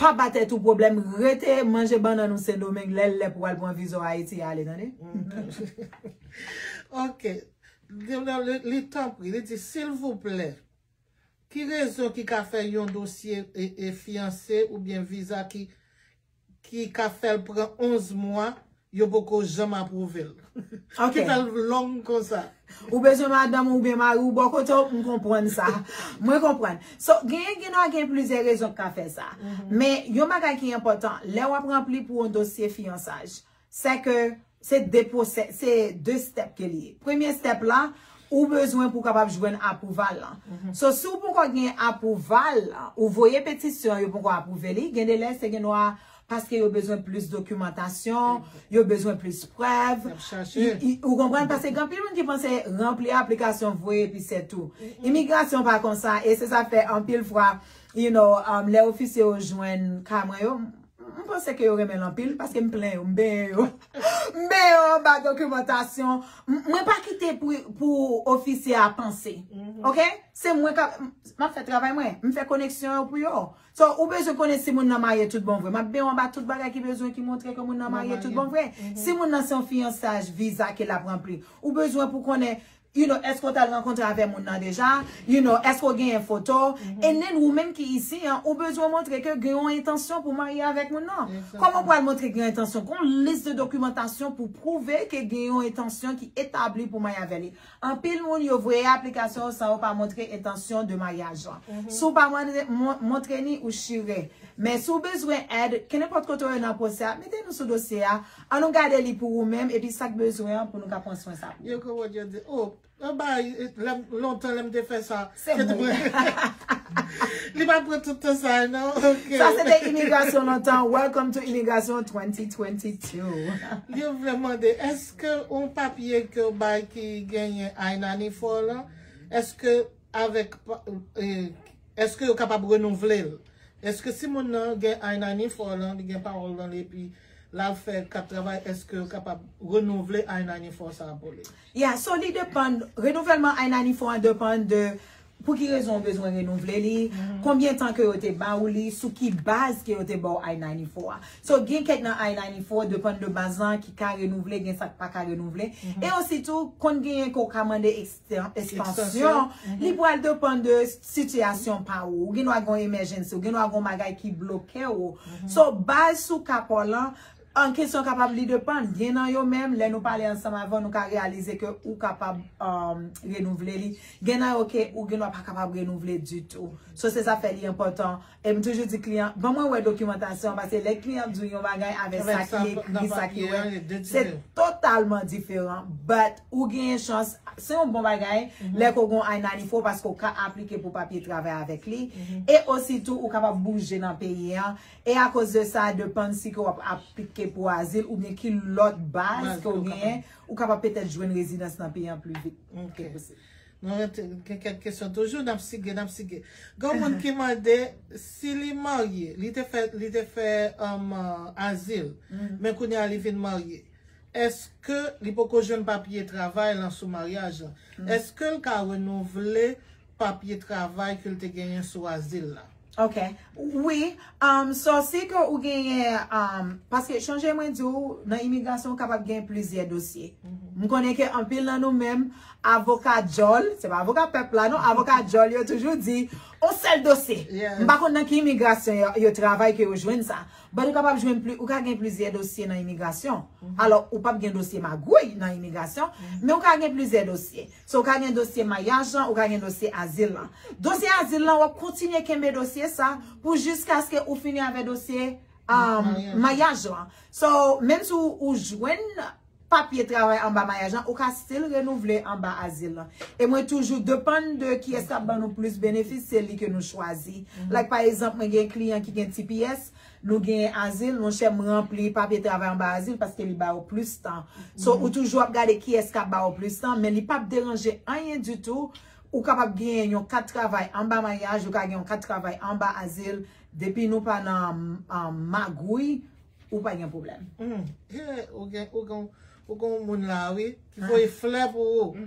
pa ba tèt ou pwoblèm, rete manje bannann ou Sendomeng, lè l lè pou w al pran viza w Ayiti, ale, tande? Ok. Li, li, li tanpri, li di, silvouplè, ki rezon ki ka fè yon dosye e, e fiyanse oubyen viza ki, ki ka fè l pran onz mwa, yo poko janm apwouve l? Ki fè l long konsa? Ou bezwen madanm ou oubyen mari ou bò kote w, m konprann sa. Mwen konprann. So, genyen, gen dwa gen plizyè rezon ki ka fè sa. Men, yon bagay ki enpòtan, lè w ap ranpli pou yon dosye fiyansaj, se ke se de pwosè, se de step ke li ye. Premye step la, ou bezwen pou w kapab jwenn apwouval lan. So, si w poko gen apwouval, ou voye petisyon, yo poko apwouve li, gen de lè se gen dwa paske yo bezwen plis dokimantasyon, yo bezwen plis prèv. Ou konprann? Paske gen anpil moun ki panse ranpli aplikasyon, voye, epi se tou. Imigrasyon pa konsa, e se sa fè anpil fwa, you know, um, lè ofisye yo jwenn ka mwen yo, m panse ke yo renmen l anpil, paske m plen yo, m benyen yo. M benyen yo anba dokimantasyon. M- Mwen pa kite pou, pou ofisye a panse. Ok? Se mwen k ap, m ap fè travay mwen. M fè koneksyon yo pou yo. So, ou bezwen konnen si moun nan marye tout bon vre. M ap benyen w anba tout bagay ki bezwen ki montre ke moun nan marye tout bon vre. Si moun nan se yon fiyansaj, viza ke l ap ranpli. Ou bezwen pou konnen, you know, èske w t al rankontre avè moun nan deja? You know, èske w genyen foto? And then, ou menm ki isi an, ou bezwen montre ke gen yon entansyon pou marye avèk moun nan. Kòman w pral montre gen yon entansyon? Gen yon lis de dokimantasyon pou pwouve ke gen yon entansyon ki etabli pou marye avè li. Anpil moun, yo voye aplikasyon yo san yo pa montre entansyon de maryaj lan. Si w pa mon- mon- montre ni, ou chire. Men si w bezwen èd, kenenpòt kote w ye nan pwosè a, mete nou sou dosye a. An nou gade li pou ou menm, epi sa k bezwen an pou nou ka pran swen sa pou ou. Yo konprann, yo di, oh, anba, lè m- lontan lè m te fè sa. Se mwen. Li pa pran tout tan sa, non? Ok. Sa se te imigrasyon lontan. Welcome to imigrasyon twenty twenty-two. Li vle mande, èske yon papye ke w bay ki genyen I ninety-four lan, èske avèk, pa- eh, èske yo kapab renouvle l? Èske si moun nan gen I ninety-four lan, li gen pawòl nan li, epi l al fè kat travay, èske yo kapab renouvle I ninety-four sa a pou li? Yeah, so li depann, renouvèlman I ninety-four an depann de pou ki rezon w bezwen renouvle li, konbyen tan ke yo te ba ou li, sou ki baz ke yo te ba w I ninety-four a. So, gen kèk nan I ninety-four, depann de baz lan, ki ka renouvle, gen sa k pa ka renouvle. E osi tou, konn genyen ke w ka mande ekstan- ekspansyon, li pral depann de sitiyasyon pa ou. Ou gen dwa gen yon emergency, ou gen dwa gen yon bagay ki bloke w. So, baz sou ka pa w lan, an kesyon kapab li depann. Gen nan yo menm, lè nou pale ansanm avè w, nou ka reyalize ke ou kapab um, renouvle li. Gen nan yo ke ou gen dwa pa kapab renouvle ditou. So, se sa fè li enpòtan. E m toujou di kliyan, ban mwen wè dokimantasyon an, paske lè kliyan di w yon bagay avèk sa ki ekri, sa ki wè, se totalman diferan. But, ou genyen chans, se yon bon bagay, lè ke w gen I ninety-four, paske w ka aplike pou papye travay avèk li. E osi tou, ou kapab bouje nan peyi an. E akoz de sa, depann si ke w ap aplike pou azil, oubyen ki lòt baz ke w genyen, ou kapab petèt jwenn rezidans nan peyi an pli vit ke posib. Nou rete, gen kèk kesyon toujou, n ap sige, n ap sige. Gen yon moun ki mande si li marye, li te fè, li te fè um, azil, men kounye a li vin marye. Èske li poko jwenn papye travay lan sou maryaj lan? Èske l ka renouvle papye travay ke l te genyen sou azil la? Ok. Wi, um, so si ke ou genyen, um, paske chonje mwen di w, nan imigrasyon ou kapab gen plizyè dosye. M konnen ke anpil nan nou menm, avoka djòl, se pa avoka pèp la non, avoka djòl yo toujou di, on sèl dosye. M pa konn nan ki imigrasyon yo, yo travay ke yo jwenn sa. But ou kapab jwenn pli, ou ka gen plizyè dosye nan imigrasyon. Alò, ou p ap gen dosye magouy nan imigrasyon, men ou ka gen plizyè dosye. So, ou ka gen dosye maryaj lan, ou ka gen dosye azil lan. Dosye azil lan, w ap kontinye kenbe dosye sa pou jiskaske ou fini avè dosye um, maryaj lan. So, menm si ou, ou jwenn papye travay anba maryaj lan, ou ka still renouvle anba azil lan. E mwen toujou depann de kiyès k ap ban nou plis benefis, se li ke nou chwazi. Like, pa egzanp, mwen gen kliyan ki gen T P S, nou gen azil, monchè, m ranpli papye travay anba azil paske li ba yo plis tan. So, ou toujou ap gade kiyès k ap ba yo plis tan, men li p ap deranje anyen ditou. Ou kapab genyen yon kat travay anba maryaj, ou ka gen yon kat travay anba azil, depi nou pa nan, um, magouy, ou pa gen pwoblèm. Hmm. Yeah, ou gen, ou gen, ou gen yon moun la, wi, ki voye flè pou ou.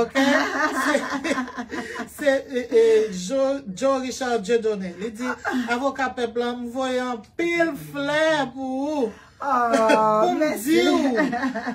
Ok? Se, se e, e, Joe, Joe Richard Dieudonné. Li di, avoka pèp la, m voye anpil flè pou ou. Oh, Pou m di w,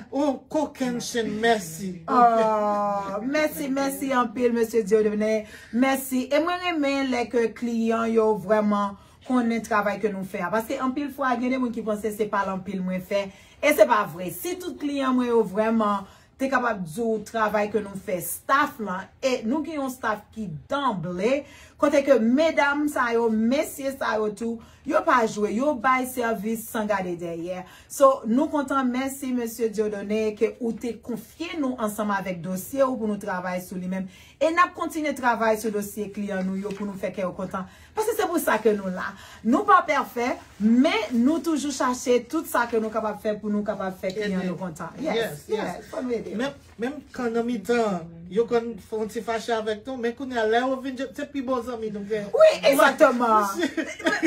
ou kokenn chen, mèsi. Oh, mèsi, mèsi anpil, mesye Dieudonné. Mèsi. E mwen renmen lè ke kliyan yo vrèman konnen travay ke nou fè a. Paske anpil fwa, gen de moun ki panse se pale anpil mwen fè. E se pa vre. Si tout kliyan mwen yo vrèman te kapab di w travay ke nou fè staff lan, e nou gen yon staff ki danble, kote ke medam sa yo, mesye sa yo tou, yo pa jwe, yo bay sèvis san gade dèyè. So, nou kontan, mèsi, mesye Dieudonné, ke ou te konfye nou ansanm avèk dosye ou pou nou travay sou li menm. E n ap kontinye travay sou dosye kliyan nou yo pou nou fè kè yo kontan. Paske se pou sa ke nou la. Nou pa pèfè, men nou toujou chache tout sa ke nou kapab fè pou nou kapab fè kliyan nou kontan. Yes, yes, fò nou ede yo. Menm, menm kan nan mitan, yo konn fè yon ti fache avèk nou, men kounye a, lè yo vin, se pi bon zanmi nou gen. Wi, egzakteman.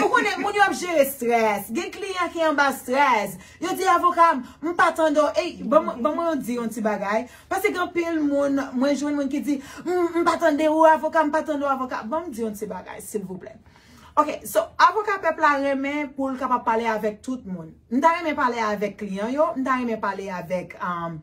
Ou konnen, moun yo ap jere strès. Gen kliyan ki anba strès. Yo di, avoka m, m pa tande w. Ey, ban mwen, ban mwen di yon ti bagay. Paske gen anpil moun, mwen jwenn moun ki di, m, m pa tande w, avoka, m pa tande w, avoka. Ban m di yon ti bagay, silvouplè. Ok, so, avoka pèp la renmen pou l kapab pale avèk tout moun. M ta renmen pale avèk kliyan yo, m ta renmen pale avèk, um,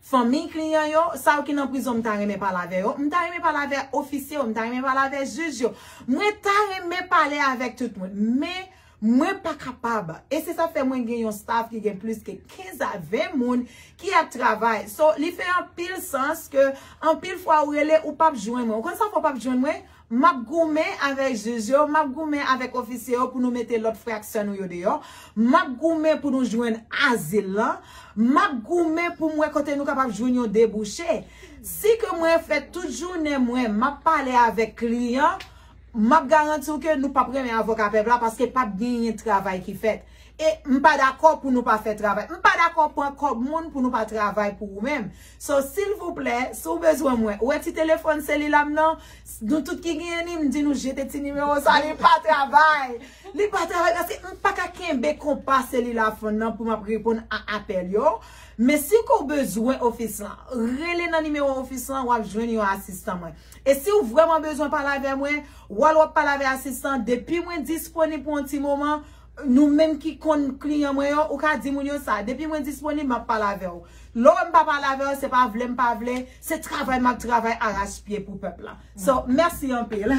fanmi kliyan yo, sa yo ki nan prizon, m ta renmen pale avè yo, m ta renmen pale avè ofisye yo, m ta renmen pale avè jij yo. Mwen ta renmen pale avèk tout moun, men mwen pa kapab. E se sa fè mwen gen yon staff ki gen plis ke kenz a ven moun ki ap travay. So, li fè anpil sans ke anpil fwa ou rele, ou p ap jwenn mwen. Ou konn sa fè w p ap jwenn mwen? M ap goumen avèk jij yo, m ap goumen avèk ofisye yo pou nou mete lòt frè ak sè nou yo deyò. M ap goumen pou nou jwenn azil lan. M ap goumen pou m wè kote nou kapab jwenn yon debouche. Si ke mwen fè tout jounen mwen, m ap pale avèk kliyan, m ap garanti w ke nou p ap renmen avoka pèp la paske p ap genyen travay ki fèt. E m pa dakò pou nou pa fè travay. M pa dakò pran kòb moun pou nou pa travay pou ou menm. So, silvouplè, si w bezwen mwen, ou wè ti telefòn selila m nan, nou tout ki genyen li, m di nou jete ti nimewo sa, li pa travay. Li pa travay paske m pa ka kenbe konpa selila fon nan pou m ap reponn a apèl yo. Men si ke w bezwen ofis lan, rele nan nimewo ofis lan, w ap jwenn yon asistan mwen. E si w vrèman bezwen pale avè mwen, w al w ap pale avè asistan, depi mwen disponib pou yon ti moman, nou menm ki konn kliyan mwen yo, ou ka di moun yo sa, depi mwen disponib, m ap pale avè w. Lè w wè m pa pale avè w, se pa vle m pa vle, se travay m ap travay arachpye pou pèp la. So, mèsi anpil.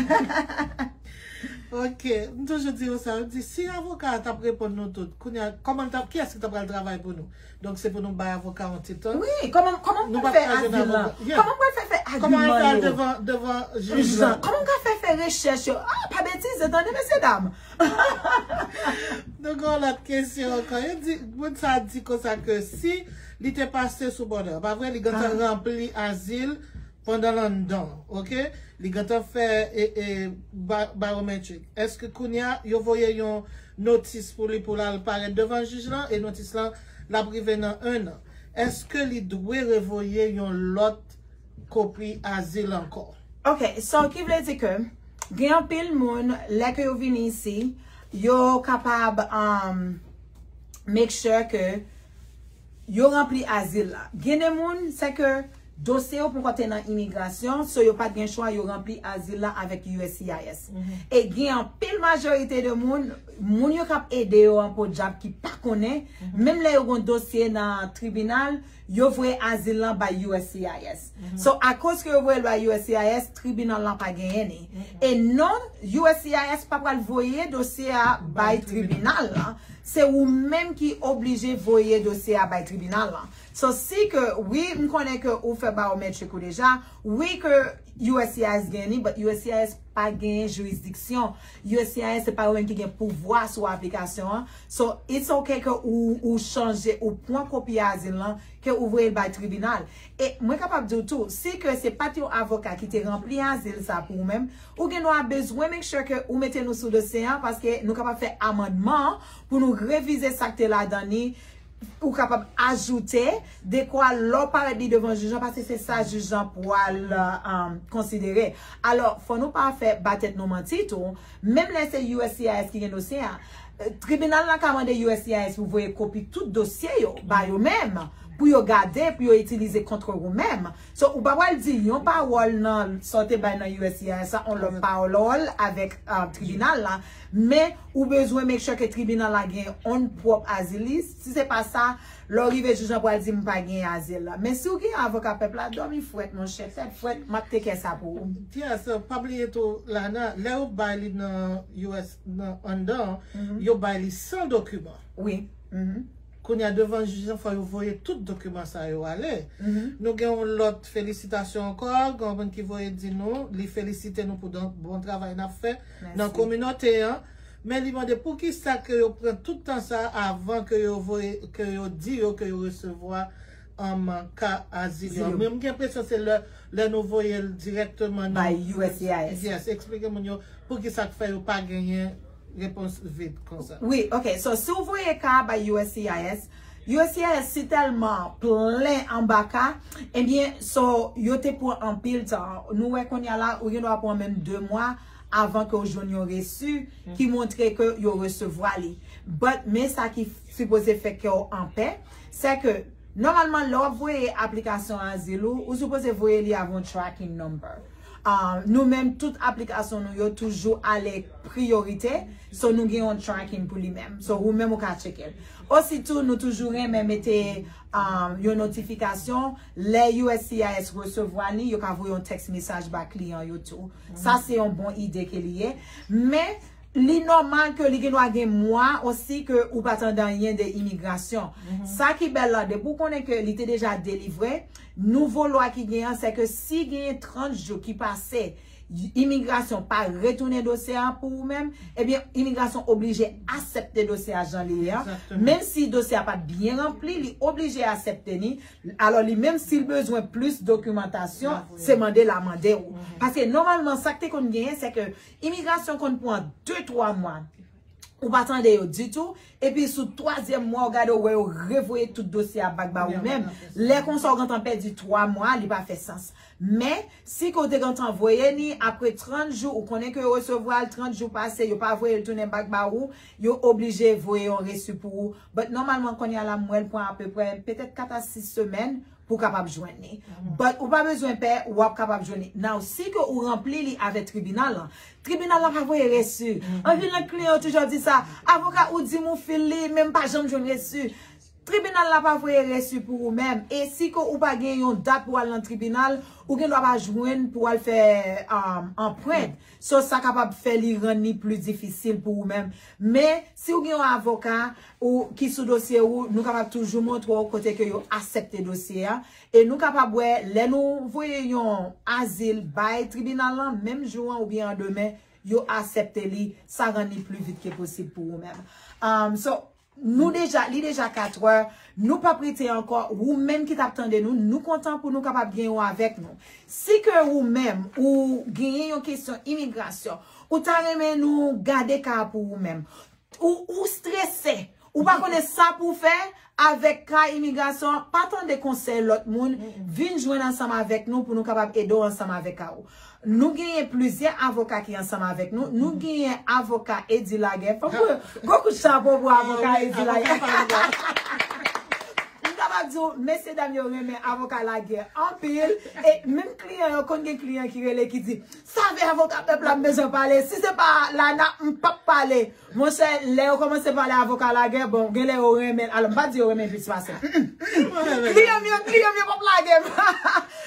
Ok, m toujou di yo sa, yo di si avoka a t ap reponn nou tout, kounye a, kòman l t ap, kiyès ki t ap pral travay pou nou? Donk, se pou nou bay avoka yon ti tan. Wi, kòman, kòman m pral fè azil lan? Kòman m pral fè fè agiman yo? Kòman al devan, devan jij lan? Kòman m ka fè fè rechèch yo? Ah, pa betize, tande, mesye dam. Nou gen yon lòt kesyon ankò. Yo di, moun sa di konsa ke si li te pase sou bòdè, pa vre, li gentan ranpli azil pandan l anndan, ok? Li gentan fè e, e, ba, bayometrik. Èske kounye a, yo voye yon notis pou li pou l al parèt devan jij lan, e notis lan, l ap rive nan en an. Èske li dwe revoye yon lòt kopi azil ankò? Ok, so ki vle di ke gen anpil moun, lè ke yo vini isi, yo kapab, um, make sure ke yo ranpli azil la. Gen de moun, se ke dosye yo poko te nan imigrasyon, so yo pa t gen chwa, yo ranpli azil la avèk U S C I S. E gen anpil majorite de moun, moun yo k ap ede yo an podyab ki pa konnen, menm lè yo gon dosye nan tribinal, yo voye azil lan bay U S C I S. So, akoz ke yo voye l bay U S C I S, tribinal lan pa genyen ni. E non, U S C I S pa pral voye dosye a bay tribinal lan. Se ou menm ki oblije voye dosye a bay tribinal lan. So, si ke, wi, m konnen ke ou fè bayometrik ou deja, wi ke U S C I S gen ni, but U S C I S pa gen jirisdiksyon. U S C I S se pa yo menm ki gen pouvwa sou aplikasyon an. So, it's ok ke ou, ou chanje, ou pran kopi azil lan, ke ou voye l bay tribinal. E mwen kapab di w tou, si ke se pa t yon avoka ki te ranpli azil sa pou ou menm, ou gen dwa bezwen make sure ke ou mete nou sou dosye an, paske nou kapab fè amandman pou nou revize sa k te ladan li, ou kapab ajoute dekwa lè w parèt li devan jij lan, paske se sa jij lan pral, um, konsidere. Alò, fò nou pa fè ba tèt nou manti tou, menm lè se U S C I S ki gen dosye a, tribinal la ka mande U S C I S pou voye kopi tout dosye yo ba yo menm, pou yo gade, pou yo itilize kont ou menm. So, ou pa pral di yon pawòl nan sa w te bay nan U S C I S la, yon lòt pawòl avèk, uh, tribinal la, men ou bezwen make sure ke tribinal la gen yon pwòp azilis. Si se pa sa, lè w rive jij lan pral di m pa gen azil la. Men si w gen avoka pèp la, dòmi frèt, monchè, tèt frèt, m ap teke sa pou ou. Yes, pa bliye tou, Lana, lè yo bay li nan U S, nan anndan, Mhm. yo bay li san dokiman. Wi. Mhm. Kounye a, devan jij lan, fò yo voye tout dokiman sa yo ale. Mhm. Nou gen yon lòt felisitasyon ankò, gen yon moun ki voye di nou, li felisite nou pou don- bon travay n ap fè nan Mèsi. kominote an. Men li mande poukisa ke yo pran tout tan sa avan ke yo voye, ke yo di yo ke yo resevwa, um, ka azil yo. Azil yo. Men m gen enpresyon se lè, lè nou voye l dirèkteman nan Bay U S C I S. Yes, eksplike moun yo poukisa k fè yo pa genyen repons vit konsa. Wi, ok. So, si w voye ka a bay U S C I S, U S C I S si tèlman plen anba ka, ebyen, so, yo te pran anpil tan. Nou wè kounye a la, ou gen dwa pran menm de mwa avan ke w jwenn yon resi ki montre ke yo resevwa li. But, men sa ki sipoze fè kè w anpè, se ke, nòmalman, lè w ap voye aplikasyon azil ou, ou sipoze voye li avè yon tracking number. Ah, nou menm, tout aplikasyon nou yo toujou ale priyorite, so nou gen yon tracking pou li menm. So, ou menm ou ka tcheke l. Ositou, nou toujou renmen mete, ah, yon notifikasyon, lè U S C I S resevwa li, yo ka voye yon text message ba kliyan yo tou. Sa se yon bon ide ke li ye. Men, li nòmal ke li gen dwa gen mwa osi ke ou pa tande anyen de imigrasyon. Sa ki bèl la, depi w konnen ke li te deja delivre, nouvo lwa ki gen an, se ke si genyen trant jou ki pase, imigrasyon pa retounen dosye a pou ou menm, ebyen, imigrasyon oblije aksepte dosye a jan li ye a. Exactement. Menm si dosye a pa t byen ranpli, li oblije aksepte li. Alò, li menm si l bezwen plis dokimantasyon, se mande l a mande w. Paske nòmalman, sa k te konn genyen, se ke imigrasyon konn pran de twa mwa. Ou pa tande yo ditou, epi sou twazyèm mwa, ou gade, ou wè yo revoye tout dosye a bak ba ou menm. Lè konsa, ou gentan pèdi twa mwa, li pa fè sans. Men, si ke w te gentan voye ni, apre trant jou, ou konnen ke yo resevwa l, trant jou pase, yo pa voye l tounen bak ba ou, yo oblije voye yon resi pou ou. But nòmalman, kounye a la, m wè l pran apeprè, petèt kat a sis semèn, pou w kapab jwenn li. But ou pa bezwen pè, w ap kapab jwenn li. Now, si ke ou ranpli li avèk tribinal lan, tribinal lan pa voye resi. Anpil nan kliyan yo toujou ap di sa, avoka ou di m ou fil li, men m pa janm jwenn resi. Tribinal la pa voye resi pou ou menm. E si ke ou pa gen yon dat pou al nan tribinal, ou gen dwa pa jwenn pou al fè, um, anprent. So, sa kapab fè li rann li pli difisil pou ou menm. Men, si ou gen yon avoka ou ki sou dosye ou, nou kapab toujou montre w kote ke yo aksepte dosye a. E nou kapab wè, lè nou voye yon azil bay tribinal lan, menm jou an oubyen an demen, yo aksepte li, sa rann li pli vit ke posib pou ou menm. Um, so, nou deja, li deja katrè, nou p ap rete ankò, ou menm ki t ap tande nou, nou kontan pou nou kapab gen yon avèk nou. Si ke ou menm, ou genyen yon kesyon imigrasyon, ou ta renmen nou gade ka a pou ou menm, ou, ou strese, ou pa konnen sa pou w fè avèk ka imigrasyon, pa tande konsèy lòt moun, vin jwenn ansanm avèk nou pou nou kapab ede w ansanm avèk ka ou. Nou genyen plizyè avoka ki ansanm avèk nou. Nou genyen avoka Eddy Laguerre. Fòk gwo, gwo kout chapo pou avoka Eddy Laguerre. M kapab di w, mesye dam yo renmen avoka Laguerre anpil. E menm kliyan yo, konn gen kliyan ki rele, ki di, "Sa vle avoka pèp la, m bezwen pale. Si se pa Lana, m p ap pale." Monchè, lè yo kòmanse pale avoka Laguerre, bon, genlè yo renmen l. Alò, m pa di yo renmen plis pase m. Kliyan m yo, kliyan m yo p ap lage m.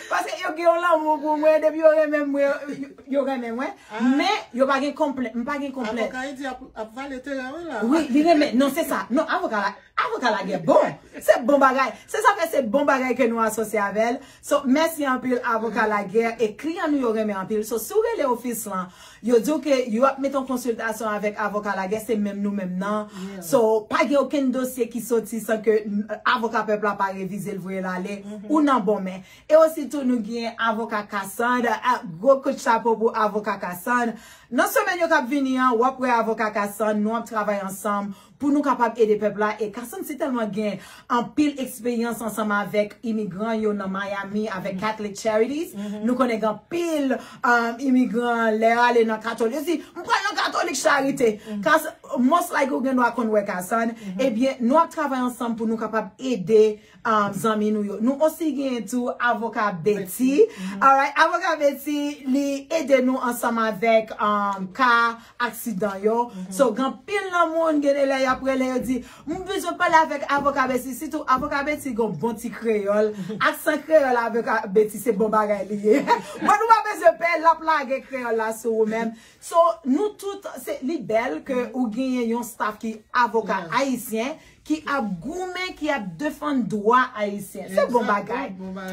Paske yo gen yon lanmou pou mwen, depi yo renmen mwen, yo, yo renmen mwen. Men, yo pa gen konplè, m pa gen konplè. Avoka Eddy ap, ap vale teren wi la. Wi, li renmen. Non, se sa. Non, avoka la. Avoka Lagè bon. Se bon bagay. Se sa fè se bon bagay ke nou asosye avè l. So, mèsi anpil, Avoka Lagè. E kliyan nou yo renmen anpil. So, si w rele ofis lan, yo di w ke yo ap mete yon konsiltasyon avèk Avoka Lagè, se menm nou menm nan. So, pa gen okenn dosye ki soti san ke n- Avoka Pèp la pa revize l, voye l ale. Ou nan bon men. E osi tou, nou gen Avoka Cassandre. Ah, gwo kout chapo pou Avoka Cassandre. Nan semèn yo k ap vini an, w ap wè Avoka Cassandre, nou ap travay ansanm pou nou kapab ede pèp la. E Cassandre si tèlman gen anpil eksperyans ansanm avèk imigran yo nan Miami, avèk Catholic Charities. Nou konnen gen anpil um, imigran, lè yo ale nan katolik, yo di, "M pral nan katolik charite." Cas- most likely, ou gen dwa konn wè Cassandre. Ebyen, nou ap travay ansanm pou nou kapab ede um, zanmi nou yo. Nou osi gen tou Avoka Betty. Alright, Avoka Betty, li ede nou ansanm avèk um, ka aksidan yo. So, gen pil nan moun, gen de lè y ap rele, yo di, "M bezwen pale avèk Avoka Betty." Sitou, Avoka Betty gen bon ti kreyòl. Aksan kreyòl Avoka Betty, se bon bagay li ye. Bon, nou pa bezwen pè, l ap lage kreyòl la sou ou menm. So, nou tout, se li bèl ke ou genyen yon staff ki avoka ayisyen, ki ap goumen, ki ap defann dwa ayisyen. Se bon bagay.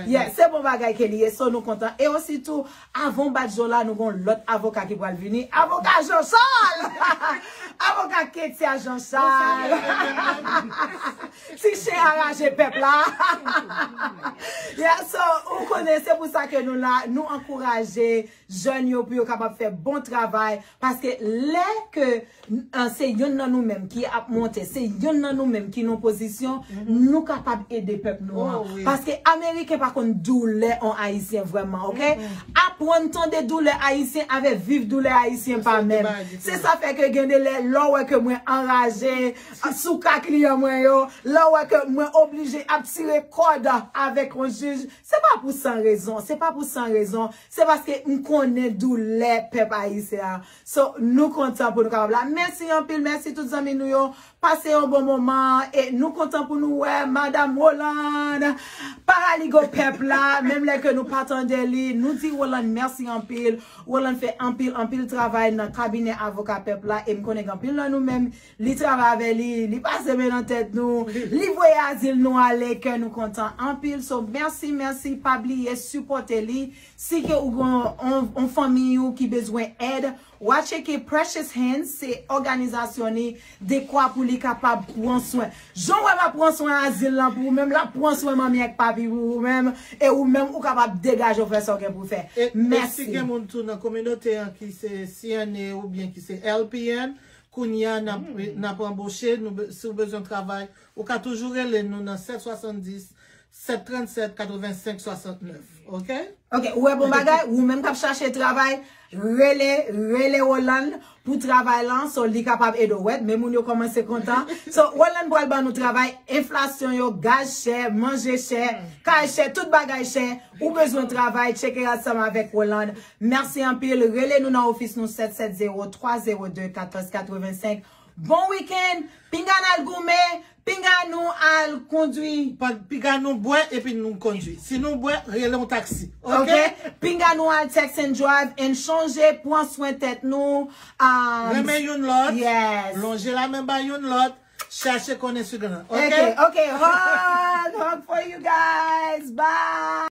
Yeah, se bon bagay ke li ye. So, nou kontan. E osi tou, avan w bat jo la, nou gon lòt avoka ki pral vini. Avoka Jean Charles! Avoka Ketia Jean Charles! Ti chen a raje pèp la! Yeah, so, ou konnen, se pou sa ke nou la, nou ankouraje jèn yo pou yo kapab fè bon travay, paske lè ke uh, se yonn nan nou menm ki ap monte, se yonn nan nou menm ki nan pozisyon, nou kapab ede pèp nou an. Paske Ameriken pa konn doulè on Ayisyen vrèman, oke? Aprann tande doulè Ayisyen avè viv doulè Ayisyen pa menm. Se sa fè ke gen de lè, lè w wè ke mwen anraje sou ka kliyan mwen yo, lè w wè ke mwen oblije ap tire kòd avèk on jij, se pa pou san rezon, se pa pou san rezon, se paske m konnen doulè pèp ayisyen an. So, nou kontan pou nou kapab la. Mèsi anpil, mèsi tout zanmi nou yo. Pase yon bon moman e nou kontan pou nou wè Madam Roland. Paraligo pèp la, menm lè ke nou pa tande li, nou di Roland mèsi anpil. Roland fè anpil, anpil travay nan kabinè avoka pèp la e m konnen gen anpil nan nou menm, li travay avè li, li pase men nan tèt nou, li voye azil nou ale, kè nou kontan anpil. So, mèsi, mèsi, pa bliye sipòte li. Si ke ou gen on, on fanmi ou ki bezwen èd, w a tcheke Precious Hands, se òganizasyon li, dekwa pou li kapab pran swen. Jan w wè m ap pran swen azil lan pou ou menm, l ap pran swen manmi ak papi pou ou menm, e ou menm ou kapab degaje w fè sa w gen pou w fè. E, e si gen moun tou nan kominote an ki se C N A oubyen ki se L P N, kounye a n ap, n ap anboche, nou be- si w bezwen travay, ou ka toujou rele nou nan sèt swasanndis, sèt trannsèt, katrevensenk swasantnèf, oke? Oke, ou wè bon bagay, ou menm k ap chache travay, rele, rele Roland pou travay lan, so li kapab ede w. Wè, men moun yo kòmanse kontan. So, Roland pral ban nou travay, enflasyon yo, gaz chè, manje chè, kay chè, tout bagay chè, ou bezwen travay, tcheke ansanm avèk Roland. Mèsi anpil, rele nou nan ofis nou sèt sèt zewo, twa zewo de, katòz katrevensenk. Bon wikenn, pinga n al goumen, pinga nou al kondwi. Pa- Pinga nou bwè epi nou kondwi. Si nou bwè, rele yon taksi. Oke? Oke? Pinga nou al text and drive and chonje pran swen tèt nou. Um, Renmen youn lòt. Yes. Lonje lamen ba youn lòt. Chache konnen sou gran. Oke? Oke, oke. Hug, hug for you guys. Bye.